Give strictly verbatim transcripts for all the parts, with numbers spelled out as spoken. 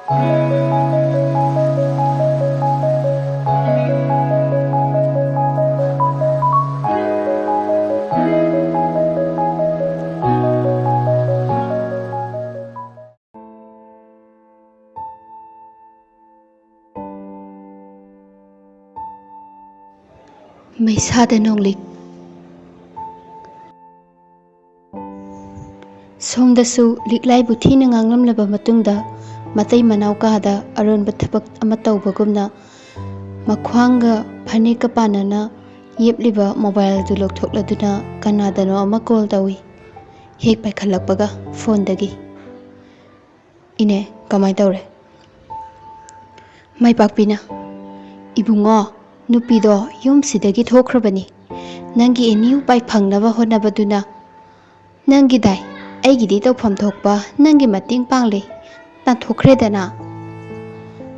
ꯃꯩꯁꯥꯗ ꯅꯣꯡꯂꯤꯛ꯫ ꯁꯣꯝꯗꯁꯨ ꯂꯤꯛꯂꯥꯏꯕꯨ ꯊꯤꯅ ꯉꯥꯡꯂꯝꯂꯕ ꯃꯇꯨꯡꯗ, ꯃꯇꯩ ꯃꯅꯥꯎ ꯀꯥꯗ ꯑꯔꯣꯟꯕ ꯊꯕꯛ ꯑꯃ ꯇꯧꯕꯒꯨꯝꯅ, ꯃꯈ꯭ꯋꯥꯡꯒ ꯐꯅꯦꯛꯀ ꯄꯥꯟꯅꯅ ꯌꯦꯞꯂꯤꯕ ꯃꯣꯕꯥꯏꯜ ꯑꯗꯨ ꯂꯧꯊꯣꯛꯂꯗꯨꯅ ꯀꯅꯥꯗꯅꯣ ꯑꯃ ꯀꯣꯜ ꯇꯧꯏ꯫ ꯍꯦꯛ ꯄꯥꯏꯈꯠꯂꯛꯄꯒ ꯐꯣꯟꯗꯒꯤ, "ꯏꯅꯦ, ꯀꯃꯥꯏ ꯇꯧꯔꯦ?" ꯃꯥꯏꯄꯥꯛꯄꯤꯅ, "ꯏꯕꯨꯡꯉꯣ, ꯅꯨꯄꯤꯗꯣ ꯌꯨꯝꯁꯤꯗꯒꯤ ꯊꯣꯛꯈ꯭ꯔꯕꯅꯤ꯫ ꯅꯪꯒꯤ ꯑꯦꯅꯤ ꯎꯄꯥꯏ ꯐꯪꯅꯕ ꯍꯣꯠꯅꯕꯗꯨꯅ ꯅꯪꯒꯤꯗꯥꯏ, ꯑꯩꯒꯤꯗꯤ ꯇꯧꯐꯝ ꯊꯣꯛꯄ ꯅꯪꯒꯤ ꯃꯇꯦꯡ ꯄꯥꯡꯂꯦ, ꯇꯥꯟꯊꯣꯛꯈ꯭ꯔꯦꯗꯅ꯫"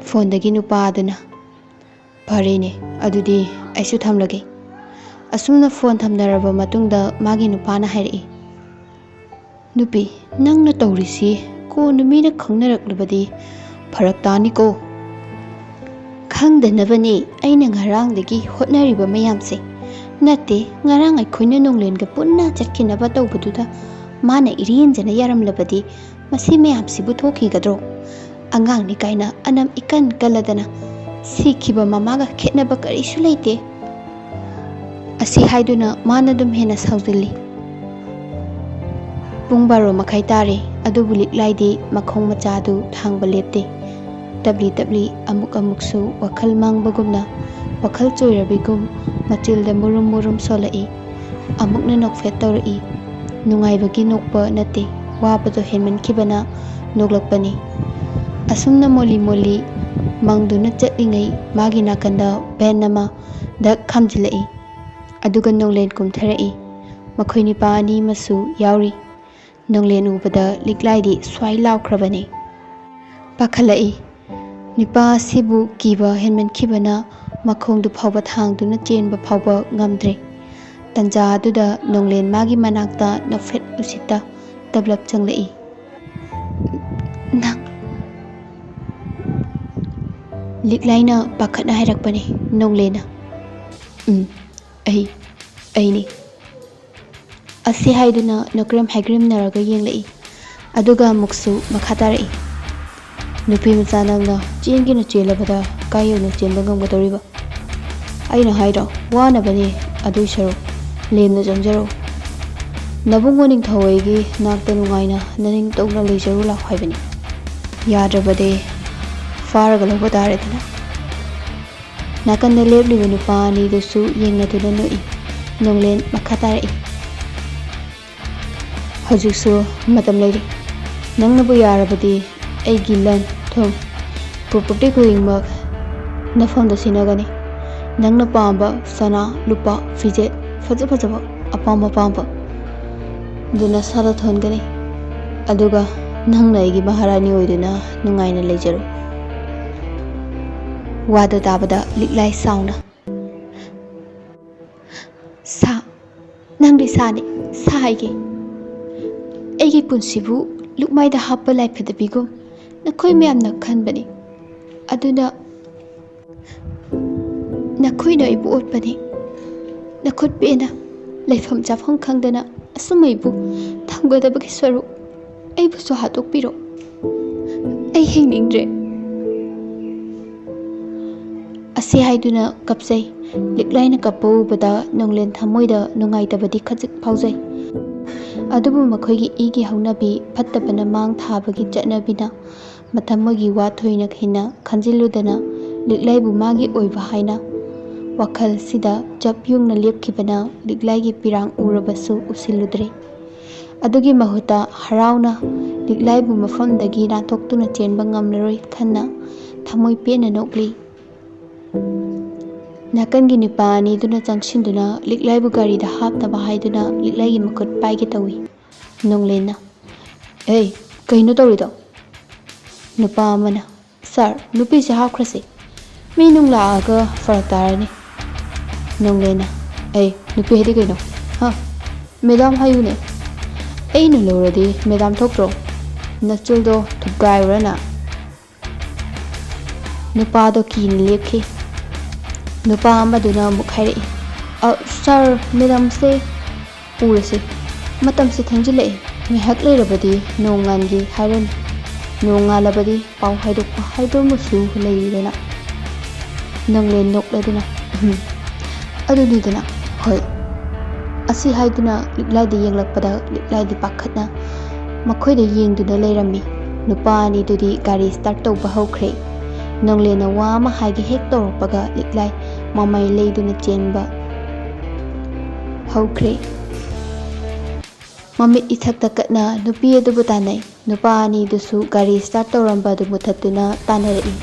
ꯐꯣꯟꯗꯒꯤ ꯅꯨꯄꯥ ꯑꯗꯨꯅ, "ꯐꯔꯦꯅꯦ, ꯑꯗꯨꯗꯤ ꯑꯩꯁꯨ ꯊꯝꯂꯒꯦ꯫" ꯑꯁꯨꯝꯅ ꯐꯣꯟ ꯊꯝꯅꯔꯕ ꯃꯇꯨꯡꯗ ꯃꯥꯒꯤ ꯅꯨꯄꯥꯅ ꯍꯥꯏꯔꯛꯏ, "ꯅꯨꯄꯤ, ꯅꯪꯅ ꯇꯧꯔꯤꯁꯤ ꯀꯣꯟꯅ ꯃꯤꯅ ꯈꯪꯅꯔꯛꯂꯕꯗꯤ ꯐꯔꯛ ꯇꯥꯅꯤꯀꯣ꯫" "ꯈꯪꯗꯅꯕꯅꯦ ꯑꯩꯅ ꯉꯔꯥꯡꯗꯒꯤ ꯍꯣꯠꯅꯔꯤꯕ ꯃꯌꯥꯝꯁꯦ꯫ ꯅꯠꯇꯦ, ꯉꯔꯥꯡ ꯑꯩꯈꯣꯏꯅ ꯅꯣꯡꯂꯦꯟꯒ ꯄꯨꯟꯅ ꯆꯠꯈꯤꯅꯕ ꯇꯧꯕꯗꯨꯗ ꯃꯥꯅ ꯏꯔꯦꯟꯖꯅ ꯌꯥꯔꯝꯂꯕꯗꯤ ꯃꯁꯤ ꯃꯌꯥꯝꯁꯤꯕꯨ ꯊꯣꯛꯈꯤꯒꯗ꯭ꯔꯣ? ꯑꯉꯥꯡꯅꯤ ꯀꯥꯏꯅ ꯑꯅꯝ ꯏꯀꯟ ꯀꯜꯂꯗꯅ ꯁꯤꯈꯤꯕ ꯃꯃꯥꯒ ꯈꯦꯠꯅꯕ ꯀꯔꯤꯁꯨ ꯂꯩꯇꯦ꯫" ꯑꯁꯤ ꯍꯥꯏꯗꯨꯅ ꯃꯥꯅ ꯑꯗꯨꯝ ꯍꯦꯟꯅ ꯁꯥꯎꯖꯤꯜꯂꯤ꯫ ꯄꯨꯡ ꯕꯥꯔꯣ ꯃꯈꯥꯏ ꯇꯥꯔꯦ, ꯑꯗꯨꯕꯨ ꯂꯤꯛꯂꯥꯏꯗꯤ ꯃꯈꯣꯡ ꯃꯆꯥꯗꯨ ꯊꯥꯡꯕ ꯂꯦꯞꯇꯦ꯫ ꯇꯞꯂꯤ ꯇꯞꯂꯤ ꯑꯃꯨꯛ ꯑꯃꯨꯛꯁꯨ ꯋꯥꯈꯜ ꯃꯥꯡꯕꯒꯨꯝꯅ, ꯋꯥꯈꯜ ꯆꯣꯏꯔꯕꯤꯒꯨꯝ ꯃꯆꯤꯜꯗ ꯃꯨꯔꯨꯝ ꯃꯨꯔꯨꯝ ꯁꯣꯜꯂꯛꯏ꯫ ꯑꯃꯨꯛꯅ ꯅꯣꯛꯐꯦꯠ ꯇꯧꯔꯛꯏ꯫ ꯅꯨꯡꯉꯥꯏꯕꯒꯤ ꯅꯣꯛꯄ ꯅꯠꯇꯦ, ꯋꯥꯕꯗꯣ ꯍꯦꯟꯃꯟꯈꯤꯕꯅ ꯅꯣꯛꯂꯛꯄꯅꯤ꯫ ꯑꯁꯨꯝꯅ ꯃꯣꯜꯂꯤ ꯃꯣꯜꯂꯤ ꯃꯪꯗꯨꯅ ꯆꯠꯂꯤꯉꯩ ꯃꯥꯒꯤ ꯅꯥꯀꯟꯗ ꯚꯦꯟ ꯑꯃ ꯗꯛ ꯈꯥꯝꯖꯤꯜꯂꯛꯏ꯫ ꯑꯗꯨꯒ ꯅꯣꯡꯂꯦꯟ ꯀꯨꯝꯊꯔꯛꯏ꯫ ꯃꯈꯣꯏ ꯅꯨꯄꯥ ꯑꯅꯤ ꯑꯃꯁꯨ ꯌꯥꯎꯔꯤ꯫ ꯅꯣꯡꯂꯦꯟ ꯎꯕꯗ ꯂꯤꯛꯂꯥꯏꯗꯤ ꯁ꯭ꯋꯥꯏ ꯂꯥꯎꯈ꯭ꯔꯕꯅꯤ꯫ ꯄꯥꯈꯠꯂꯛꯏ꯫ ꯅꯨꯄꯥ ꯑꯁꯤꯕꯨ ꯀꯤꯕ ꯍꯦꯟꯃꯟꯈꯤꯕꯅ ꯃꯈꯣꯡꯗꯨ ꯐꯥꯎꯕ ꯊꯥꯡꯗꯨꯅ ꯆꯦꯟꯕ ꯐꯥꯎꯕ ꯉꯝꯗ꯭ꯔꯦ꯫ ꯇꯟꯖꯥ ꯑꯗꯨꯗ ꯅꯣꯡꯂꯦꯟ ꯃꯥꯒꯤ ꯃꯅꯥꯛꯇ ꯅꯣꯛꯐꯦꯠ ꯅꯨꯡꯁꯤꯠꯇ ꯇꯞꯂꯞ ꯆꯪꯂꯛꯏ꯫ "ꯅꯪ, ꯂꯤꯛꯂꯥꯏꯅ ꯄꯥꯈꯠꯅ ꯍꯥꯏꯔꯛꯄꯅꯤ꯫ ꯅꯣꯡꯂꯦꯟꯅ, "ꯎꯝ, ꯑꯩ, ꯑꯩꯅꯤ" ꯑꯁꯤ ꯍꯥꯏꯗꯨꯅ ꯅꯣꯀ꯭ꯔꯦꯝ ꯍꯥꯏꯒ꯭ꯔꯤꯝꯅꯔꯒ ꯌꯦꯡꯂꯛꯏ꯫ ꯑꯗꯨꯒ ꯑꯃꯨꯛꯁꯨ ꯃꯈꯥ ꯇꯥꯔꯛꯏ, "ꯅꯨꯄꯤ ꯃꯆꯥ ꯅꯪꯅ ꯆꯦꯟꯒꯦꯅ ꯆꯦꯜꯂꯕꯗ ꯀꯥꯏ ꯌꯧꯅ ꯆꯦꯟꯕ ꯉꯝꯒꯗꯧꯔꯤꯕ? ꯑꯩꯅ ꯍꯥꯏꯗ꯭ꯔꯣ, ꯋꯥꯅꯕꯅꯦ꯫ ꯑꯗꯨꯏ ꯁꯔꯨꯛ ꯂꯦꯝꯅ ꯆꯪꯖꯔꯣ꯫ ꯅꯕꯨꯡꯉꯣ ꯅꯤꯡꯊꯧ ꯑꯩꯒꯤ ꯅꯥꯛꯇ ꯅꯨꯡꯉꯥꯏꯅ ꯅꯅꯤꯡꯇꯧꯅ ꯂꯩꯖꯔꯨ ꯂꯥꯎ ꯍꯥꯏꯕꯅꯤ꯫ ꯌꯥꯗ꯭ꯔꯕꯗꯤ ꯐꯥꯔꯒ ꯂꯧꯕ ꯇꯥꯔꯦꯗꯅ"꯫ ꯅꯥꯀꯟꯗ ꯂꯦꯞꯂꯤꯕ ꯅꯨꯄꯥ ꯑꯅꯤꯗꯨꯁꯨ ꯌꯦꯡꯅꯗꯨꯅ ꯅꯣꯛꯏ꯫ ꯅꯣꯡꯂꯦꯟ ꯃꯈꯥ ꯇꯥꯔꯛꯏ, "ꯍꯧꯖꯤꯛꯁꯨ ꯃꯇꯝ ꯂꯩꯔꯤ꯫ ꯅꯪꯅꯕꯨ ꯌꯥꯔꯕꯗꯤ ꯑꯩꯒꯤ ꯂꯟ, ꯊꯨꯝ, ꯄ꯭ꯔꯣꯄꯔꯇꯤ ꯈꯨꯗꯤꯡꯃꯛ ꯅꯐꯝꯗ ꯁꯤꯟꯅꯒꯅꯤ꯫ ꯅꯪꯅ ꯄꯥꯝꯕ ꯁꯅꯥ, ꯂꯨꯄꯥ, ꯐꯤꯖꯦꯠ ꯐꯖ ꯐꯖꯕ, ꯑꯄꯥꯝ ꯑꯄꯥꯝꯕ ꯑꯗꯨ ꯅꯁꯥꯗ ꯊꯣꯟꯒꯅꯤ꯫ ꯑꯗꯨꯒ ꯅꯪꯅ ꯑꯩꯒꯤ ꯃꯍꯥꯔꯥꯅꯤ ꯑꯣꯏꯗꯨꯅ ꯅꯨꯡꯉꯥꯏꯅ ꯂꯩꯖꯔꯣ"꯫ ꯋꯥꯗꯨ ꯇꯥꯕꯗ ꯂꯤꯛꯂꯥꯏ ꯁꯥꯎꯅ, "ꯁꯥ, ꯅꯪꯗꯤ ꯁꯥꯅꯤ, ꯁꯥ ꯍꯥꯏꯒꯦ꯫ ꯑꯩꯒꯤ ꯄꯨꯟꯁꯤꯕꯨ ꯂꯨꯛꯃꯥꯏꯗ ꯍꯥꯞꯄ ꯂꯥꯏꯐꯗꯕꯤꯒꯨꯝ ꯅꯈꯣꯏ ꯃꯌꯥꯝꯅ ꯈꯟꯕꯅꯤ꯫ ꯑꯗꯨꯅ ꯅꯈꯣꯏꯅ ꯑꯩꯕꯨ ꯑꯣꯠꯄꯅꯤ꯫ ꯅꯈꯨꯠ ꯄꯦꯟꯅ, ꯂꯩꯐꯝ ꯆꯥꯐꯝ ꯈꯪꯗꯅ ꯑꯁꯨꯝ ꯑꯩꯕꯨ ꯊꯝꯒꯗꯕꯒꯤ ꯁꯔꯨꯛ ꯑꯩꯕꯨꯁꯨ ꯍꯥꯠꯇꯣꯛꯄꯤꯔꯣ꯫ ꯑꯩ ꯍꯤꯡꯅꯤꯡꯗ꯭ꯔꯦ"꯫ ꯑꯁꯤ ꯍꯥꯏꯗꯨꯅ ꯀꯞꯆꯩ꯫ ꯂꯤꯛꯂꯥꯏꯅ ꯀꯞꯄ ꯎꯕꯗ ꯅꯣꯡꯂꯦꯟ ꯊꯃꯣꯏꯗ ꯅꯨꯡꯉꯥꯏꯇꯕꯗꯤ ꯈꯖꯤꯛ ꯐꯥꯎꯖꯩ꯫ ꯑꯗꯨꯕꯨ ꯃꯈꯣꯏꯒꯤ ꯏꯒꯤ ꯍꯧꯅꯕꯤ ꯐꯠꯇꯕꯅ ꯃꯥꯡ ꯊꯥꯕꯒꯤ ꯆꯠꯅꯕꯤꯅ ꯃꯊꯃꯣꯏꯒꯤ ꯋꯥ ꯊꯣꯏꯅ ꯍꯦꯟꯅ ꯈꯟꯖꯤꯜꯂꯨꯗꯅ ꯂꯤꯛꯂꯥꯏꯕꯨ ꯃꯥꯒꯤ ꯑꯣꯏꯕ ꯍꯥꯏꯅ ꯋꯥꯈꯜꯁꯤꯗ ꯆꯞ ꯌꯨꯡꯅ ꯂꯦꯞꯈꯤꯕꯅ ꯂꯤꯛꯂꯥꯏꯒꯤ ꯄꯤꯔꯥꯡ ꯎꯔꯕꯁꯨ ꯎꯁꯤꯜꯂꯨꯗ꯭ꯔꯦ꯫ ꯑꯗꯨꯒꯤ ꯃꯍꯨꯠꯇ ꯍꯔꯥꯎꯅ ꯂꯤꯛꯂꯥꯏꯕꯨ ꯃꯐꯝꯗꯒꯤ ꯅꯥꯟꯊꯣꯛꯇꯨꯅ ꯆꯦꯟꯕ ꯉꯝꯂꯔꯣꯏ ꯈꯟꯅ ꯊꯃꯣꯏ ꯄꯦꯟꯅ ꯅꯣꯛꯂꯤ꯫ ꯅꯥꯀꯟꯒꯤ ꯅꯨꯄꯥ ꯑꯅꯤꯗꯨꯅ ꯆꯪꯁꯤꯟꯗꯨꯅ ꯂꯤꯛꯂꯥꯏꯕꯨ ꯒꯥꯔꯤꯗ ꯍꯥꯞꯅꯕ ꯍꯥꯏꯗꯨꯅ ꯂꯤꯛꯂꯥꯏꯒꯤ ꯃꯈꯨꯠ ꯄꯥꯏꯒꯦ ꯇꯧꯏ꯫ ꯅꯣꯡꯂꯦꯟꯅ, "ꯑꯦ, ꯀꯩꯅꯣ ꯇꯧꯔꯤꯗꯣ?" ꯅꯨꯄꯥ ꯑꯃꯅ, "ꯁꯥꯔ, ꯅꯨꯄꯤꯁꯦ ꯍꯥꯞꯈ꯭ꯔꯁꯤ꯫ ꯃꯤ ꯅꯨꯡ ꯂꯥꯛꯑꯒ ꯐꯔꯛ ꯇꯥꯔꯅꯤ"꯫ ꯅꯣꯡꯂꯦꯟꯅ, "ꯑꯦ, ꯅꯨꯄꯤ ꯍꯥꯏꯗꯤ ꯀꯩꯅꯣ? ꯍꯥ? ꯃꯦꯗꯥꯝ ꯍꯥꯏꯌꯨꯅꯦ꯫ ꯑꯩꯅ ꯂꯧꯔꯗꯤ ꯃꯦꯗꯥꯝ ꯊꯣꯛꯇ꯭ꯔꯣ? ꯅꯆꯤꯜꯗꯣ ꯊꯨꯒꯥꯏꯔꯨꯔꯅ"꯫ ꯅꯨꯄꯥꯗꯣ ꯀꯤꯅ ꯂꯦꯞꯈꯤ꯫ ꯅꯨꯄꯥ ꯑꯃꯗꯨꯅ ꯑꯃꯨꯛ ꯍꯥꯏꯔꯛꯏ, "ꯑ, ꯁꯥꯔ, ꯃꯦꯗꯥꯝꯁꯦ ꯎꯔꯁꯤ꯫ ꯃꯇꯝꯁꯦ ꯊꯦꯡꯖꯤꯜꯂꯛꯑꯦ꯫ ꯉꯥꯏꯍꯥꯛ ꯂꯩꯔꯕꯗꯤ ꯅꯣꯡꯉꯥꯟꯒꯦ ꯍꯥꯏꯔꯅꯤ꯫ ꯅꯣꯡꯉꯥꯜꯂꯕꯗꯤ ꯄꯥꯎ ꯍꯥꯏꯗꯣꯛꯄ ꯍꯥꯏꯕ ꯑꯃꯁꯨ ꯂꯩꯔꯤꯗꯅ꯫" ꯅꯣꯡꯂꯦꯟ ꯅꯣꯛꯂꯗꯨꯅ, "ꯎꯝ, ꯑꯗꯨꯅꯤꯗꯅ, ꯍꯣꯏ꯫" ꯑꯁꯤ ꯍꯥꯏꯗꯨꯅ ꯂꯤꯛꯂꯥꯏꯗ ꯌꯦꯡꯂꯛꯄꯗ ꯂꯤꯛꯂꯥꯏꯗꯤ ꯄꯥꯈꯠꯅ ꯃꯈꯣꯏꯗ ꯌꯦꯡꯗꯨꯅ ꯂꯩꯔꯝꯃꯤ꯫ ꯅꯨꯄꯥ ꯑꯅꯤꯗꯨꯗꯤ ꯒꯥꯔꯤ ꯁ꯭ꯇꯥꯔꯠ ꯇꯧꯕ ꯍꯧꯈ꯭ꯔꯦ꯫ ꯅꯣꯡꯂꯦꯟꯅ ꯋꯥ ꯑꯃ ꯍꯥꯏꯒꯦ ꯍꯦꯛ ꯇꯧꯔꯛꯄꯒ ꯂꯤꯛꯂꯥꯏ ꯃꯃꯩ ꯂꯩꯗꯨꯅ ꯆꯦꯟꯕ ꯍꯧꯈ꯭ꯔꯦ꯫ ꯃꯃꯤꯠ ꯏꯊꯛꯇ ꯀꯠꯅ ꯅꯨꯄꯤ ꯑꯗꯨꯕꯨ ꯇꯥꯟꯅꯩ꯫ ꯅꯨꯄꯥ ꯑꯅꯤꯗꯨꯁꯨ ꯒꯥꯔꯤ ꯁ꯭ꯇꯥꯔꯠ ꯇꯧꯔꯝꯕ ꯑꯗꯨ ꯃꯨꯊꯠꯇꯨꯅ ꯇꯥꯟꯅꯔꯛꯏ꯫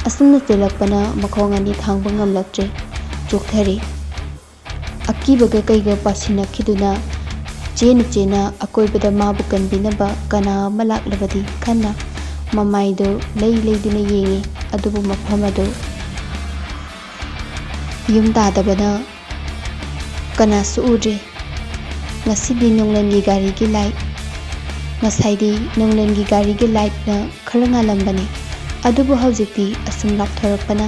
ꯑꯁꯨꯝꯅ ꯆꯦꯜꯂꯛꯄꯅ ꯃꯈꯣꯡ ꯑꯅꯤ ꯊꯥꯡꯕ ꯉꯝꯂꯛꯇ꯭ꯔꯦ, ꯆꯣꯛꯊꯔꯤ꯫ ꯑꯀꯤꯕꯒ ꯀꯩꯒ ꯄꯥꯁꯤꯟꯅꯈꯤꯗꯨꯅ ꯆꯦꯅ ꯆꯦꯅ ꯑꯀꯣꯏꯕꯗ ꯃꯥꯕꯨ ꯀꯟꯕꯤꯅꯕ ꯀꯅꯥ ꯑꯃ ꯂꯥꯛꯂꯕꯗꯤ ꯈꯟꯅ ꯃꯃꯥꯏꯗꯨ ꯂꯩ ꯂꯩꯗꯨꯅ ꯌꯦꯡꯉꯤ꯫ ꯑꯗꯨꯕꯨ ꯃꯐꯝ ꯑꯗꯨ ꯌꯨꯝ ꯇꯥꯗꯕꯅ ꯀꯅꯥꯁꯨ ꯎꯗ꯭ꯔꯦ꯫ ꯉꯁꯤꯗꯤ ꯅꯣꯡꯂꯦꯟꯒꯤ ꯒꯥꯔꯤꯒꯤ ꯂꯥꯏꯠ, ꯉꯁꯥꯏꯗꯤ ꯅꯣꯡꯂꯦꯟꯒꯤ ꯒꯥꯔꯤꯒꯤ ꯂꯥꯏꯠꯅ ꯈꯔ ꯉꯥꯜꯂꯝꯕꯅꯤ, ꯑꯗꯨꯕꯨ ꯍꯧꯖꯤꯛꯇꯤ ꯑꯁꯨꯝ ꯂꯥꯞꯊꯣꯔꯛꯄꯅ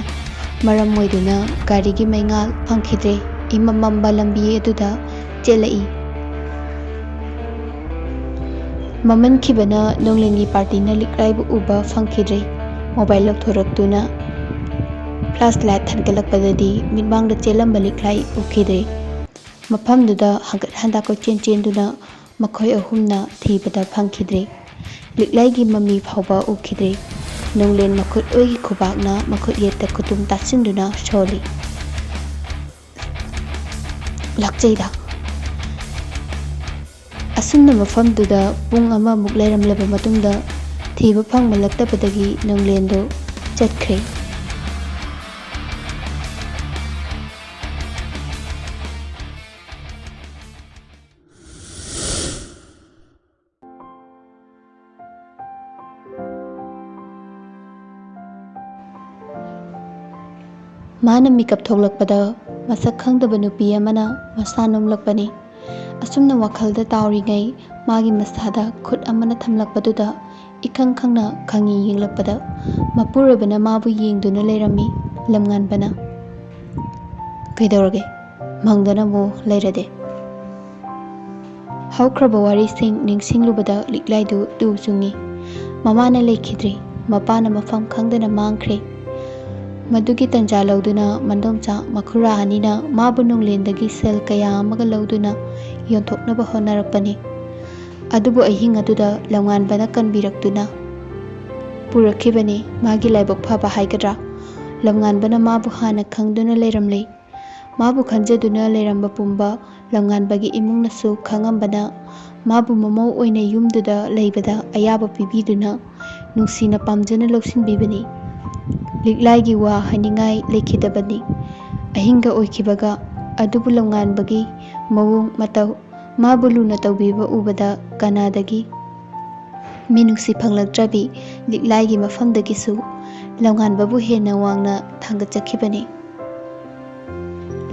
ꯃꯔꯝ ꯑꯣꯏꯗꯨꯅ ꯒꯥꯔꯤꯒꯤ ꯃꯩꯉꯥꯜ ꯐꯪꯈꯤꯗ꯭ꯔꯦ꯫ ꯏꯃꯝ ꯃꯝꯕ ꯂꯝꯕꯤ ꯑꯗꯨꯗ ꯆꯦꯜꯂꯛꯏ꯫ ꯃꯃꯟꯈꯤꯕꯅ ꯅꯣꯡꯂꯦꯟꯒꯤ ꯄꯥꯔꯇꯤꯅ ꯂꯤꯛꯂꯥꯏꯕꯨ ꯎꯕ ꯐꯪꯈꯤꯗ꯭ꯔꯦ꯫ ꯃꯣꯕꯥꯏꯜ ꯂꯧꯊꯣꯔꯛꯇꯨꯅ ꯐ꯭ꯂꯥꯁ ꯂꯥꯏꯠ ꯊꯥꯟꯒꯠꯂꯛꯄꯗꯗꯤ ꯃꯤꯠꯃꯥꯡꯗ ꯆꯦꯜꯂꯝꯕ ꯂꯤꯛꯂꯥꯏ ꯎꯈꯤꯗ꯭ꯔꯦ꯫ ꯃꯐꯝꯗꯨꯗ ꯍꯪꯒꯠ ꯍꯟꯗ ꯀꯣꯏꯆꯦꯟ ꯆꯦꯟꯗꯨꯅ ꯃꯈꯣꯏ ꯑꯍꯨꯝꯅ ꯊꯤꯕꯗ ꯐꯪꯈꯤꯗ꯭ꯔꯦ꯫ ꯂꯤꯛꯂꯥꯏꯒꯤ ꯃꯃꯤ ꯐꯥꯎꯕ ꯎꯈꯤꯗ꯭ꯔꯦ꯫ ꯅꯣꯡꯂꯦꯟ ꯃꯈꯨꯠ ꯑꯣꯏꯒꯤ ꯈꯨꯕꯥꯛꯅ ꯃꯈꯨꯠ ꯌꯦꯠꯇ ꯈꯨꯇꯨꯝ ꯇꯥꯁꯤꯟꯗꯨꯅ ꯁꯣꯜꯂꯤ꯫ ꯂꯥꯛꯆꯩꯗ꯫ ꯑꯁꯨꯝꯅ ꯃꯐꯝꯗꯨꯗ ꯄꯨꯡ ꯑꯃꯃꯨꯛ ꯂꯩꯔꯝꯂꯕ ꯃꯇꯨꯡꯗ ꯊꯤꯕ ꯐꯪꯂꯛꯇꯕꯗꯒꯤ ꯅꯣꯡꯂꯦꯟꯗꯨ ꯆꯠꯈ꯭ꯔꯦ꯫ ꯃꯥꯅ ꯃꯤꯀꯞ ꯊꯣꯛꯂꯛꯄꯗ ꯃꯁꯛ ꯈꯪꯗꯕ ꯅꯨꯄꯤ ꯑꯃꯅ ꯃꯁꯥ ꯅꯣꯝꯂꯛꯄꯅꯤ꯫ ꯑꯁꯨꯝꯅ ꯋꯥꯈꯜꯗ ꯇꯥꯎꯔꯤꯉꯩ ꯃꯥꯒꯤ ꯃꯁꯥꯗ ꯈꯨꯠ ꯑꯃꯅ ꯊꯝꯂꯛꯄꯗꯨꯗ ꯏꯈꯪ ꯈꯪꯅ ꯈꯪꯉꯤ ꯌꯦꯡꯂꯛꯄꯗ ꯃꯄꯨꯔꯣꯏꯕꯅ ꯃꯥꯕꯨ ꯌꯦꯡꯗꯨꯅ ꯂꯩꯔꯝꯃꯤ꯫ ꯂꯝꯉꯥꯟꯕꯅ, "ꯀꯩꯗꯧꯔꯒꯦ? ꯃꯪꯗꯅꯕꯨ ꯂꯩꯔꯗꯤ?" ꯍꯧꯈ꯭ꯔꯕ ꯋꯥꯔꯤꯁꯤꯡ ꯅꯤꯡꯁꯤꯡꯂꯨꯕꯗ ꯂꯤꯛꯂꯥꯏꯗꯨ ꯇꯨ ꯆꯨꯡꯉꯤ꯫ ꯃꯃꯥꯅ ꯂꯩꯈꯤꯗ꯭ꯔꯤ, ꯃꯄꯥꯅ ꯃꯐꯝ ꯈꯪꯗꯅ ꯃꯥꯡꯈ꯭ꯔꯦ꯫ ꯃꯗꯨꯒꯤ ꯇꯟꯖꯥ ꯂꯧꯗꯨꯅ ꯃꯟꯗꯣꯝꯆꯥ ꯃꯈꯨꯔꯥ ꯑꯅꯤꯅ ꯃꯥꯕꯨ ꯅꯣꯡꯂꯦꯟꯗꯒꯤ ꯁꯦꯜ ꯀꯌꯥ ꯑꯃꯒ ꯂꯧꯗꯨꯅ ꯌꯣꯟꯊꯣꯛꯅꯕ ꯍꯣꯠꯅꯔꯛꯄꯅꯤ꯫ ꯑꯗꯨꯕꯨ ꯑꯍꯤꯡ ꯑꯗꯨꯗ ꯂꯝꯉꯥꯟꯕꯅ ꯀꯟꯕꯤꯔꯛꯇꯨꯅ ꯄꯨꯔꯛꯈꯤꯕꯅꯤ꯫ ꯃꯥꯒꯤ ꯂꯥꯏꯕꯛ ꯐꯕ ꯍꯥꯏꯒꯗ꯭ꯔꯥ, ꯂꯝꯉꯥꯟꯕꯅ ꯃꯥꯕꯨ ꯍꯥꯟꯅ ꯈꯪꯗꯨꯅ ꯂꯩꯔꯝꯂꯦ꯫ ꯃꯥꯕꯨ ꯈꯟꯖꯗꯨꯅ ꯂꯩꯔꯝꯕ ꯄꯨꯝꯕ ꯂꯝꯉꯥꯟꯕꯒꯤ ꯏꯃꯨꯡꯅꯁꯨ ꯈꯪꯉꯝꯕꯅ ꯃꯥꯕꯨ ꯃꯃꯧ ꯑꯣꯏꯅ ꯌꯨꯝꯗꯨꯗ ꯂꯩꯕꯗ ꯑꯌꯥꯕ ꯄꯤꯕꯤꯗꯨꯅ ꯅꯨꯡꯁꯤꯅ ꯄꯥꯝꯖꯅ ꯂꯧꯁꯤꯟꯕꯤꯕꯅꯤ꯫ ꯂꯤꯛꯂꯥꯏꯒꯤ ꯋꯥ ꯍꯥꯏꯅꯤꯡꯉꯥꯏ ꯂꯩꯈꯤꯗꯕꯅꯤ꯫ ꯑꯍꯤꯡꯒ ꯑꯣꯏꯈꯤꯕꯒ ꯑꯗꯨꯕꯨ ꯂꯝꯉꯥꯟꯕꯒꯤ ꯃꯑꯣꯡ ꯃꯇꯧ, ꯃꯥꯕꯨ ꯂꯨꯅ ꯇꯧꯕꯤꯕ ꯎꯕꯗ ꯀꯅꯥꯗꯒꯤ ꯃꯤꯅꯨꯡꯁꯤ ꯐꯪꯂꯛꯇ꯭ꯔꯕꯤ ꯂꯤꯛꯂꯥꯏꯒꯤ ꯃꯐꯝꯗꯒꯤꯁꯨ ꯂꯝꯉꯥꯟꯕꯕꯨ ꯍꯦꯟꯅ ꯋꯥꯡꯅ ꯊꯥꯡꯒꯠꯆꯈꯤꯕꯅꯤ꯫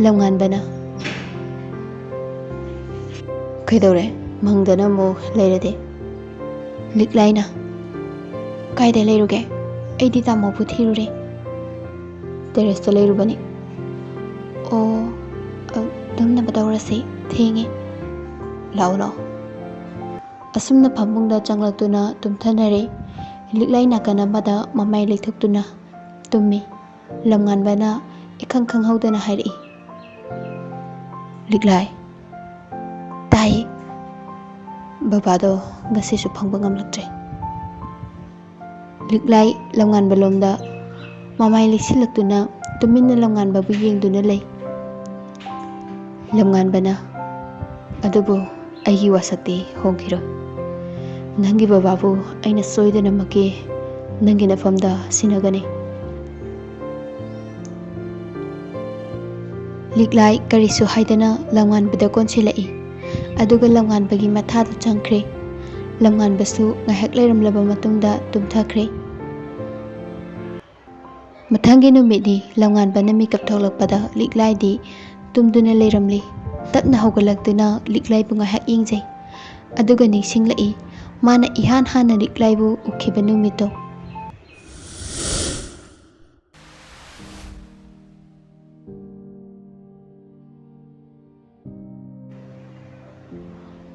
ꯂꯝꯉꯥꯟꯕꯅ, "ꯀꯩꯗꯧꯔꯦ? ꯃꯪꯗꯅ ꯑꯃꯨꯛ ꯂꯩꯔꯗꯤ?" ꯂꯤꯛꯂꯥꯏꯅ, "ꯀꯥꯏꯗ ꯂꯩꯔꯨꯒꯦ? ꯑꯩꯗꯤ ꯇꯥꯃꯣꯕꯨ ꯊꯤꯔꯨꯔꯦ꯫ ꯇꯦꯔꯦꯁꯇ ꯂꯩꯔꯨꯕꯅꯤ꯫" "ꯑꯣ, ꯑ, ꯇꯨꯝꯅꯕ ꯇꯧꯔꯁꯤ, ꯊꯦꯡꯉꯦ꯫ ꯂꯥꯛꯑꯣ, ꯂꯥꯛꯑꯣ꯫" ꯑꯁꯨꯝꯅ ꯐꯃꯨꯡꯗ ꯆꯪꯂꯛꯇꯨꯅ ꯇꯨꯝꯊꯅꯔꯦ꯫ ꯂꯤꯛꯂꯥꯏ ꯅꯥꯀꯟ ꯑꯃꯗ ꯃꯃꯥꯏ ꯂꯩꯊꯣꯛꯇꯨꯅ ꯇꯨꯝꯃꯤ꯫ ꯂꯝꯉꯥꯟꯕꯅ ꯏꯈꯪ ꯈꯪꯍꯧꯗꯅ ꯍꯥꯏꯔꯛꯏ, "ꯂꯤꯛꯂꯥꯏ, ꯇꯥꯏ, ꯕꯕꯥꯗꯣ ꯉꯁꯤꯁꯨ ꯐꯪꯕ ꯉꯝꯂꯛꯇ꯭ꯔꯦ꯫" ꯂꯤꯛꯂꯥꯏ ꯂꯝꯉꯥꯟꯕ ꯂꯣꯝꯗ ꯃꯃꯥꯏ ꯂꯩꯁꯤꯜꯂꯛꯇꯨꯅ ꯇꯨꯃꯤꯟꯅ ꯂꯝꯉꯥꯟꯕꯕꯨ ꯌꯦꯡꯗꯨꯅ ꯂꯩ꯫ ꯂꯝꯉꯥꯟꯕꯅ, "ꯑꯗꯨꯕꯨ ꯑꯩꯒꯤ ꯋꯥꯁꯛꯇꯤ ꯍꯣꯡꯈꯤꯔꯣꯏ꯫ ꯅꯪꯒꯤ ꯕꯕꯥꯕꯨ ꯑꯩꯅ ꯁꯣꯏꯗꯅꯃꯛꯀꯤ ꯅꯪꯒꯤ ꯅꯐꯝꯗ ꯁꯤꯟꯅꯒꯅꯤ꯫" ꯂꯤꯛꯂꯥꯏ ꯀꯔꯤꯁꯨ ꯍꯥꯏꯗꯅ ꯂꯝꯉꯥꯟꯕꯗ ꯀꯣꯟꯁꯤꯜꯂꯛꯏ꯫ ꯑꯗꯨꯒ ꯂꯝꯉꯥꯟꯕꯒꯤ ꯃꯊꯥꯗ ꯆꯪꯈ꯭ꯔꯦ꯫ ꯂꯝꯉꯥꯟꯕꯁꯨ ꯉꯥꯏꯍꯥꯛ ꯂꯩꯔꯝꯂꯕ ꯃꯇꯨꯡꯗ ꯇꯨꯝꯊꯈ꯭ꯔꯦ꯫ ꯃꯊꯪꯒꯤ ꯅꯨꯃꯤꯠꯅꯤ꯫ ꯂꯝꯉꯥꯟꯕꯅ ꯃꯤꯀꯞ ꯊꯣꯛꯂꯛꯄꯗ ꯂꯤꯛꯂꯥꯏꯗꯤ ꯇꯨꯝꯗꯨꯅ ꯂꯩꯔꯝꯂꯤ꯫ ꯇꯞꯅ ꯍꯧꯒꯠꯂꯛꯇꯨꯅ ꯂꯤꯛꯂꯥꯏꯕꯨ ꯉꯥꯏꯍꯥꯛ ꯌꯦꯡꯖꯩ꯫ ꯑꯗꯨꯒ ꯅꯤꯡꯁꯤꯡꯂꯛꯏ, ꯃꯥꯅ ꯏꯍꯥꯟ ꯍꯥꯟꯅ ꯂꯤꯛꯂꯥꯏꯕꯨ ꯎꯈꯤꯕ ꯅꯨꯃꯤꯠꯇꯣ꯫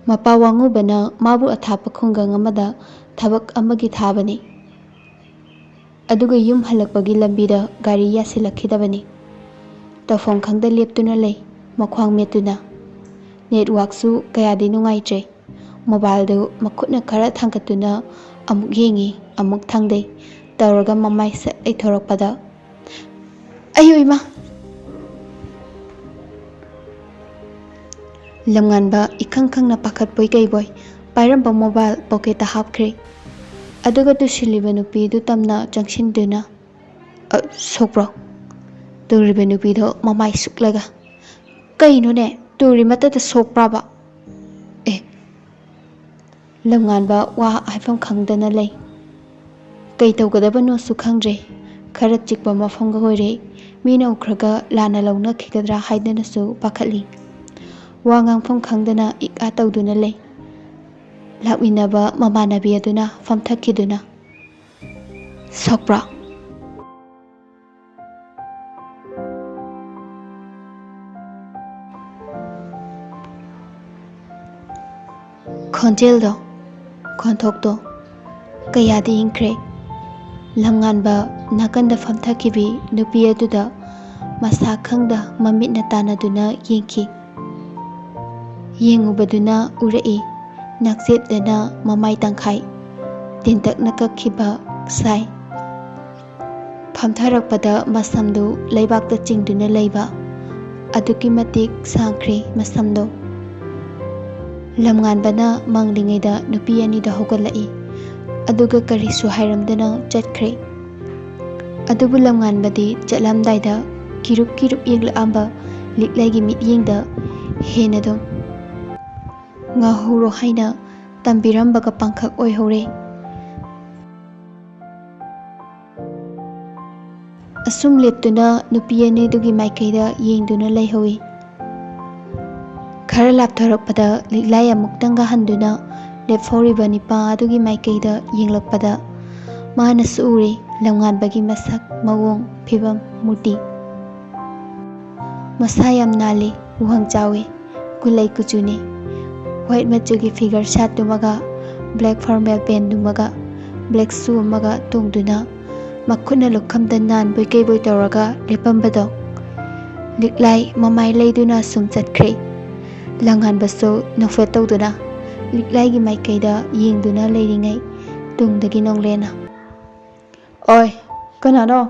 ꯃꯄꯥ ꯋꯥꯉꯨꯕꯅ ꯃꯥꯕꯨ ꯑꯊꯥꯞꯄ ꯈꯨꯡꯒꯪ ꯑꯃꯗ ꯊꯕꯛ ꯑꯃꯒꯤ ꯊꯥꯕꯅꯤ꯫ ꯑꯗꯨꯒ ꯌꯨꯝ ꯍꯜꯂꯛꯄꯒꯤ ꯂꯝꯕꯤꯗ ꯒꯥꯔꯤ ꯌꯥꯁꯤꯜꯂꯛꯈꯤꯗꯕꯅꯤ꯫ ꯇꯧꯐꯝ ꯈꯪꯗ ꯂꯦꯞꯇꯨꯅ ꯂꯩ, ꯃꯈ꯭ꯋꯥꯡ ꯃꯦꯠꯇꯨꯅ꯫ ꯅꯦꯠꯋꯥꯛꯁꯨ ꯀꯌꯥꯗꯤ ꯅꯨꯡꯉꯥꯏꯇ꯭ꯔꯦ꯫ ꯃꯣꯕꯥꯏꯜꯗꯨ ꯃꯈꯨꯠꯅ ꯈꯔ ꯊꯥꯡꯒꯠꯇꯨꯅ ꯑꯃꯨꯛ ꯌꯦꯡꯉꯤ, ꯑꯃꯨꯛ ꯊꯥꯡꯗꯩ ꯇꯧꯔꯒ ꯃꯃꯥꯏ ꯁꯠ ꯂꯩꯊꯣꯔꯛꯄꯗ, "ꯑꯌꯣ ꯏꯃꯥ!" ꯂꯝꯉꯥꯟꯕ ꯏꯈꯪ ꯈꯪꯅ ꯄꯥꯈꯠꯄꯣꯏ ꯀꯩꯕꯣꯏ ꯄꯥꯏꯔꯝꯕ ꯃꯣꯕꯥꯏꯜ ꯄꯣꯀꯦꯠꯇ ꯍꯥꯞꯈ꯭ꯔꯦ꯫ ꯑꯗꯨꯒ ꯇꯨꯁꯤꯜꯂꯤꯕ ꯅꯨꯄꯤꯗꯨ ꯇꯝꯅ ꯆꯪꯁꯤꯟꯗꯨꯅ, "ꯑ, ꯁꯣꯛꯄ꯭ꯔꯣ?" ꯇꯨꯔꯤꯕ ꯅꯨꯄꯤꯗꯣ ꯃꯃꯥꯏ ꯁꯨꯛꯂꯒ, "ꯀꯩꯅꯣꯅꯦ, ꯇꯨꯔꯤ ꯃꯇꯗ ꯁꯣꯛꯄ꯭ꯔꯥꯕ? ꯑꯦ!" ꯂꯝꯉꯥꯟꯕ ꯋꯥ ꯍꯥꯏꯐꯝ ꯈꯪꯗꯅ ꯂꯩ꯫ ꯀꯩ ꯇꯧꯒꯗꯕꯅꯣꯁꯨ ꯈꯪꯗ꯭ꯔꯦ꯫ ꯈꯔ ꯆꯤꯛꯄ ꯃꯐꯝꯒ ꯑꯣꯏꯔꯦ꯫ ꯃꯤꯅ ꯎꯈ꯭ꯔꯒ ꯂꯥꯟꯅ ꯂꯧꯅꯈꯤꯒꯗ꯭ꯔꯥ ꯍꯥꯏꯗꯨꯅꯁꯨ ꯄꯥꯈꯠꯂꯤ꯫ ꯋꯥ ꯉꯥꯡꯐꯝ ꯈꯪꯗꯅ ꯏꯛ ꯑꯥ ꯇꯧꯗꯨꯅ ꯂꯩ꯫ ꯂꯥꯛꯃꯤꯟꯅꯕ ꯃꯃꯥꯟꯅꯕꯤ ꯑꯗꯨꯅ ꯐꯝꯊꯈꯤꯗꯨꯅ, "ꯁꯣꯛꯄ꯭ꯔꯣ?" ꯈꯣꯟꯖꯦꯜꯗꯣ, ꯈꯣꯟꯊꯣꯛꯇꯣ ꯀꯌꯥꯗꯤ ꯏꯪꯈ꯭ꯔꯦ꯫ ꯂꯝꯉꯥꯟꯕ ꯅꯥꯀꯟꯗ ꯐꯝꯊꯈꯤꯕꯤ ꯅꯨꯄꯤ ꯑꯗꯨꯗ ꯃꯁꯥ ꯈꯪꯗ ꯃꯃꯤꯠꯅ ꯇꯥꯟꯅꯗꯨꯅ ꯌꯦꯡꯈꯤ꯫ ꯌꯦꯡꯉꯨꯕꯗꯨꯅ ꯎꯔꯛꯏ, ꯅꯥꯛꯆꯦꯞꯇꯅ ꯃꯃꯥꯏ ꯇꯪꯈꯥꯏ ꯇꯦꯟꯇꯛꯅ ꯀꯛꯈꯤꯕ ꯁꯥꯏ꯫ ꯐꯝꯊꯔꯛꯄꯗ ꯃꯁꯝꯗꯨ ꯂꯩꯕꯥꯛꯇ ꯆꯤꯡꯗꯨꯅ ꯂꯩꯕ꯫ ꯑꯗꯨꯛꯀꯤ ꯃꯇꯤꯛ ꯁꯥꯡꯈ꯭ꯔꯦ ꯃꯁꯝꯗꯣ꯫ ꯂꯝꯉꯥꯟꯕꯅ ꯃꯪꯂꯤꯉꯩꯗ ꯅꯨꯄꯤ ꯑꯅꯤꯗꯣ ꯍꯧꯒꯠꯂꯛꯏ꯫ ꯑꯗꯨꯒ ꯀꯔꯤꯁꯨ ꯍꯥꯏꯔꯝꯗꯅ ꯆꯠꯈ꯭ꯔꯦ꯫ ꯑꯗꯨꯕꯨ ꯂꯝꯉꯥꯟꯕꯗꯤ ꯆꯠꯂꯝꯗꯥꯏꯗ ꯀꯤꯔꯨꯞ ꯀꯤꯔꯨꯞ ꯌꯦꯡꯂꯛꯑꯝꯕ ꯂꯤꯛꯂꯩꯒꯤ ꯃꯤꯠꯌꯦꯡꯗ ꯍꯦꯟꯅꯗꯨꯝ ꯉꯥꯍꯧꯔꯣ ꯍꯥꯏꯅ ꯇꯝꯕꯤꯔꯝꯕꯒ ꯄꯥꯡꯈꯛ ꯑꯣꯏꯍꯧꯔꯦ꯫ ꯑꯁꯨꯝ ꯂꯦꯞꯇꯨꯅ ꯅꯨꯄꯤ ꯑꯅꯤꯗꯨꯒꯤ ꯃꯥꯏꯀꯩꯗ ꯌꯦꯡꯗꯨꯅ ꯂꯩꯍꯧꯏ꯫ ꯈꯔ ꯂꯥꯞꯊꯣꯔꯛꯄꯗ ꯂꯤꯛꯂꯥꯏ ꯑꯃꯨꯛꯇꯪꯒ ꯍꯟꯗꯨꯅ ꯂꯦꯞꯍꯧꯔꯤꯕ ꯅꯤꯄꯥ ꯑꯗꯨꯒꯤ ꯃꯥꯏꯀꯩꯗ ꯌꯦꯡꯂꯛꯄꯗ ꯃꯥꯅꯁꯨ ꯎꯔꯦ ꯂꯝꯉꯥꯟꯕꯒꯤ ꯃꯁꯛ, ꯃꯑꯣꯡ, ꯐꯤꯕꯝ, ꯃꯨꯔꯇꯤ꯫ ꯃꯁꯥ ꯌꯥꯝ ꯅꯥꯜꯂꯤ, ꯋꯥꯡ ꯆꯥꯎꯏ, ꯀꯨꯂꯩ ꯀꯨꯆꯨꯅꯤ꯫ White ꯃꯆꯨꯒꯤ figure shirt ꯇꯨꯃꯒ, black formal pant ꯇꯨꯃꯒ, black shoe ꯑꯃꯒ ꯇꯣꯡꯗꯨꯅ, ꯃꯈꯨꯠꯅ ꯂꯨꯈꯝꯗ ꯅꯥꯟꯕꯣꯏ ꯀꯩꯕꯣꯏ ꯇꯧꯔꯒ ꯂꯦꯞꯄꯝꯕꯗꯣ꯫ ꯂꯤꯛꯂꯥꯏ ꯃꯃꯥꯏ ꯂꯩꯗꯨꯅ ꯁꯨꯝ ꯆꯠꯈ꯭ꯔꯦ꯫ ꯂꯝꯉꯥꯟꯕꯁꯨ ꯅꯣꯛꯐꯦꯠ ꯇꯧꯗꯨꯅ ꯂꯤꯛꯂꯥꯏꯒꯤ ꯃꯥꯏꯀꯩꯗ ꯌꯦꯡꯗꯨꯅ ꯂꯩꯔꯤꯉꯩ, ꯇꯨꯡꯗꯒꯤ ꯅꯣꯡꯂꯦꯟꯅ, "ꯑꯣꯏ, ꯀꯅꯥꯅꯣ?"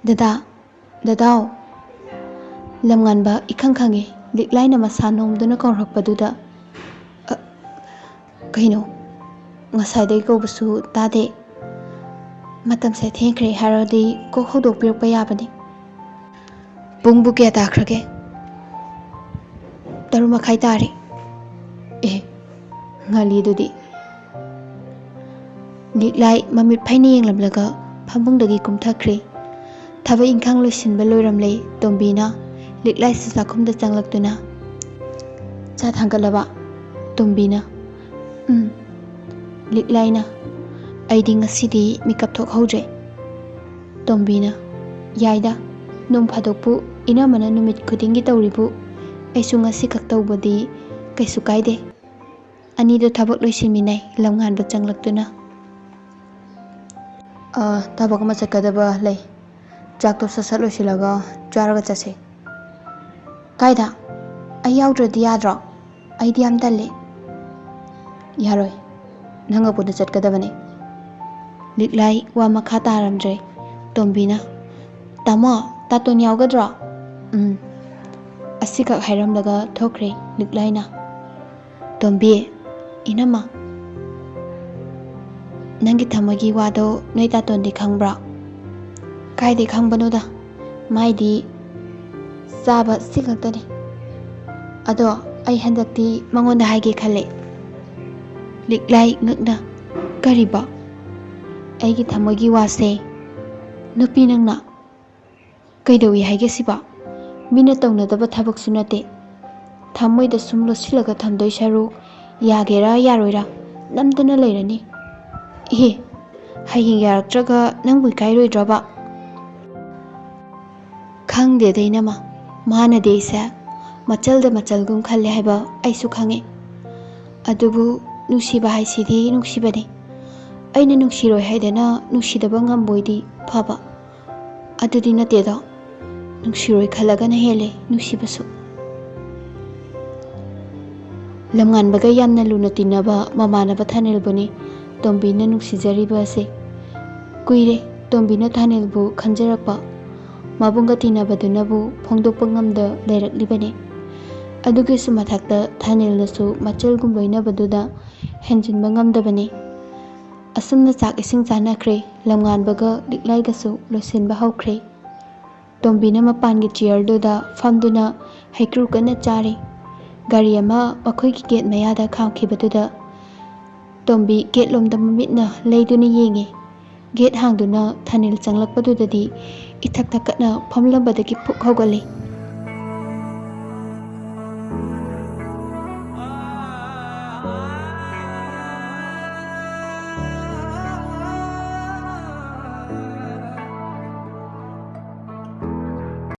"ꯗꯗꯥ, ꯗꯗꯥꯎ!" ꯂꯝꯉꯥꯟꯕ ꯏꯈꯪ ꯈꯪꯉꯦ꯫ ꯂꯤꯛꯂꯥꯏꯅ ꯃꯁꯥ ꯅꯣꯝꯗꯨꯅ ꯀꯧꯔꯛꯄꯗꯨꯗ, "ꯑ, ꯀꯩꯅꯣ? ꯉꯁꯥꯏꯗꯒꯤ ꯀꯧꯕꯁꯨ ꯇꯥꯗꯦ꯫ ꯃꯇꯝꯁꯦ ꯊꯦꯡꯈ꯭ꯔꯦ ꯍꯥꯏꯔꯗꯤ ꯀꯣꯛ ꯍꯧꯗꯣꯛꯄꯤꯔꯛꯄ ꯌꯥꯕꯅꯤ꯫ ꯄꯨꯡꯕꯨ ꯀꯌꯥ ꯇꯥꯈ꯭ꯔꯒꯦ?" "ꯇꯔꯨꯛ ꯃꯈꯥꯏ ꯇꯥꯔꯦ꯫" "ꯑꯦ, ꯉꯜꯂꯤ ꯑꯗꯨꯗꯤ꯫" ꯂꯤꯛꯂꯥꯏ ꯃꯃꯤꯠ ꯐꯩꯅ ꯌꯦꯡꯂꯝꯂꯒ ꯐꯃꯨꯡꯗꯒꯤ ꯀꯨꯝꯊꯈ꯭ꯔꯦ꯫ ꯊꯕꯛ ꯏꯪꯈꯥꯡ ꯂꯣꯏꯁꯤꯟꯕ ꯂꯣꯏꯔꯝꯂꯦ꯫ ꯇꯣꯝꯕꯤꯅ ꯂꯤꯛꯂꯥꯏꯁꯨ ꯆꯥꯛꯈꯨꯝꯗ ꯆꯪꯂꯛꯇꯨꯅ, "ꯆꯥ ꯊꯥꯡꯒꯠꯂꯕ?" ꯇꯣꯝꯕꯤꯅ, "ꯎꯝ꯫" ꯂꯤꯛꯂꯥꯏꯅ, "ꯑꯩꯗꯤ ꯉꯁꯤꯗꯤ ꯃꯤꯀꯞ ꯊꯣꯛꯍꯧꯗ꯭ꯔꯦ꯫" ꯇꯣꯝꯕꯤꯅ, "ꯌꯥꯏꯗ, ꯅꯣꯡ ꯐꯥꯗꯣꯛꯄꯨ ꯏꯅꯝꯃꯅ ꯅꯨꯃꯤꯠ ꯈꯨꯗꯤꯡꯒꯤ ꯇꯧꯔꯤꯕꯨ, ꯑꯩꯁꯨ ꯉꯁꯤ ꯈꯛ ꯇꯧꯕꯗꯤ ꯀꯩꯁꯨ ꯀꯥꯏꯗꯦ꯫" ꯑꯅꯤꯗꯨ ꯊꯕꯛ ꯂꯣꯏꯁꯤꯟꯃꯤꯟꯅꯩ꯫ ꯂꯝꯉꯥꯟꯕ ꯆꯪꯂꯛꯇꯨꯅ, "ꯑ, ꯊꯕꯛ ꯑꯃ ꯆꯠꯀꯗꯕ ꯂꯩ꯫ ꯆꯥꯛꯇꯣ ꯁꯠ ꯁꯠ ꯂꯣꯏꯁꯤꯜꯂꯒ ꯆꯥꯔꯒ ꯆꯠꯁꯦ꯫" "ꯀꯥꯏꯗ? ꯑꯩ ꯌꯥꯎꯗ꯭ꯔꯗꯤ ꯌꯥꯗ꯭ꯔꯣ? ꯑꯩꯗꯤ ꯌꯥꯝ ꯇꯜꯂꯦ꯫" "ꯌꯥꯔꯣꯏ, ꯅꯪꯒ ꯄꯨꯟꯅ ꯆꯠꯀꯗꯕꯅꯦ꯫" ꯂꯤꯛꯂꯥꯏ ꯋꯥ ꯃꯈꯥ ꯇꯥꯔꯝꯗ꯭ꯔꯦ꯫ ꯇꯣꯝꯕꯤꯅ, "ꯇꯥꯃꯣ, ꯇꯥꯇꯣꯟ ꯌꯥꯎꯒꯗ꯭ꯔꯣ?" "ꯎꯝ꯫" ꯑꯁꯤꯈꯛ ꯍꯥꯏꯔꯝꯂꯒ ꯊꯣꯛꯈ꯭ꯔꯦ ꯂꯤꯛꯂꯥꯏꯅ꯫ ꯇꯣꯝꯕꯤ, ꯏꯅꯝꯃ, ꯅꯪꯒꯤ ꯊꯃꯣꯏꯒꯤ ꯋꯥꯗꯣ ꯅꯣꯏ ꯇꯥꯇꯣꯟꯗꯤ ꯈꯪꯕ꯭ꯔꯣ? ꯀꯥꯏꯗꯩ ꯈꯪꯕꯅꯣꯗ, ꯃꯥꯏꯗꯤ ꯆꯥꯕ ꯁꯤ ꯈꯛꯇꯅꯤ꯫ ꯑꯗꯣ ꯑꯩ ꯍꯟꯗꯛꯇꯤ ꯃꯉꯣꯟꯗ ꯍꯥꯏꯒꯦ ꯈꯜꯂꯦ꯫ ꯂꯤꯛꯂꯥꯏ ꯉꯛꯅ, "ꯀꯔꯤꯕꯣ?" "ꯑꯩꯒꯤ ꯊꯃꯣꯏꯒꯤ ꯋꯥꯁꯦ, ꯅꯨꯄꯤ ꯅꯪꯅ ꯀꯩꯗꯧꯏ ꯍꯥꯏꯒꯦ ꯁꯤꯕꯣ? ꯃꯤꯅ ꯇꯧꯅꯗꯕ ꯊꯕꯛꯁꯨ ꯅꯠꯇꯦ꯫ ꯊꯃꯣꯏꯗ ꯁꯨꯝ ꯂꯣꯠꯁꯤꯜꯂꯒ ꯊꯝꯗꯣꯏ ꯁꯔꯨꯛ, ꯌꯥꯒꯦꯔꯥ ꯌꯥꯔꯣꯏꯔꯥ, ꯅꯝꯗꯅ ꯂꯩꯔꯅꯤ꯫ ꯏꯍꯦ, ꯍꯌꯦꯡ ꯌꯥꯔꯛꯇ꯭ꯔꯒ ꯅꯪꯕꯨ ꯏꯀꯥꯏꯔꯣꯏꯗ꯭ꯔꯕ? ꯈꯪꯗꯦꯗ, ꯏꯅꯝꯃ꯫ ꯃꯥꯅꯗꯤ ꯑꯩꯁꯦ ꯃꯆꯜꯗ ꯃꯆꯜꯒꯨꯝ ꯈꯜꯂꯦ ꯍꯥꯏꯕ ꯑꯩꯁꯨ ꯈꯪꯉꯦ꯫ ꯑꯗꯨꯕꯨ ꯅꯨꯡꯁꯤꯕ ꯍꯥꯏꯁꯤꯗꯤ ꯅꯨꯡꯁꯤꯕꯅꯤ꯫ ꯑꯩꯅ ꯅꯨꯡꯁꯤꯔꯣꯏ ꯍꯥꯏꯗꯅ ꯅꯨꯡꯁꯤꯗꯕ ꯉꯝꯕꯣꯏꯗꯤ ꯐꯕ꯫ ꯑꯗꯨꯗꯤ ꯅꯠꯇꯦꯗꯣ꯫ ꯅꯨꯡꯁꯤꯔꯣꯏ ꯈꯜꯂꯒꯅ ꯍꯦꯜꯂꯦ ꯅꯨꯡꯁꯤꯕꯁꯨ꯫ ꯂꯝꯉꯥꯟꯕꯒ ꯌꯥꯝꯅ ꯂꯨꯅ ꯇꯤꯟꯅꯕ ꯃꯃꯥꯟꯅꯕ ꯊꯥꯅꯤꯜꯕꯨꯅꯤ ꯇꯣꯝꯕꯤꯅ ꯅꯨꯡꯁꯤꯖꯔꯤꯕ ꯑꯁꯦ꯫ ꯀꯨꯏꯔꯦ ꯇꯣꯝꯕꯤꯅ ꯊꯥꯅꯤꯜꯕꯨ ꯈꯟꯖꯔꯛꯄ꯫ ꯃꯕꯨꯡꯒ ꯇꯤꯟꯅꯕꯗꯨꯅꯕꯨ ꯐꯣꯡꯗꯣꯛꯄ ꯉꯝꯗ ꯂꯩꯔꯛꯂꯤꯕꯅꯤ꯫ ꯑꯗꯨꯒꯤꯁꯨ ꯃꯊꯛꯇ ꯊꯥꯅꯤꯜꯅꯁꯨ ꯃꯆꯜꯒꯨꯝ ꯂꯣꯏꯅꯕꯗꯨꯗ ꯍꯦꯟꯖꯤꯟꯕ ꯉꯝꯗꯕꯅꯤ꯫ ꯑꯁꯨꯝꯅ ꯆꯥꯛ ꯏꯁꯤꯡ ꯆꯥꯅꯈ꯭ꯔꯦ꯫ ꯂꯝꯉꯥꯟꯕꯒ ꯂꯤꯛꯂꯥꯏꯒꯁꯨ ꯂꯣꯏꯁꯤꯟꯕ ꯍꯧꯈ꯭ꯔꯦ꯫ ꯇꯣꯝꯕꯤꯅ ꯃꯄꯥꯟꯒꯤ ꯆꯤꯌꯔꯗꯨꯗ ꯐꯝꯗꯨꯅ ꯍꯩꯀ꯭ꯔꯨ ꯀꯟꯅ ꯆꯥꯔꯤ꯫ ꯒꯥꯔꯤ ꯑꯃ ꯃꯈꯣꯏꯒꯤ ꯒꯦꯠ ꯃꯌꯥꯗ ꯈꯥꯝꯈꯤꯕꯗꯨꯗ ꯇꯣꯝꯕꯤ ꯒꯦꯠ ꯂꯣꯝꯗ ꯃꯃꯤꯠꯅ ꯂꯩꯗꯨꯅ ꯌꯦꯡꯉꯤ꯫ ꯒꯦꯠ ꯍꯥꯡꯗꯨꯅ ꯊꯥꯅꯤꯜ ꯆꯪꯂꯛꯄꯗꯨꯗꯗꯤ ꯏꯊꯛ ꯊꯛꯀꯠꯅ ꯐꯝꯂꯝꯕꯗꯒꯤ ꯐꯨꯛ ꯍꯧꯒꯠꯂꯤ꯫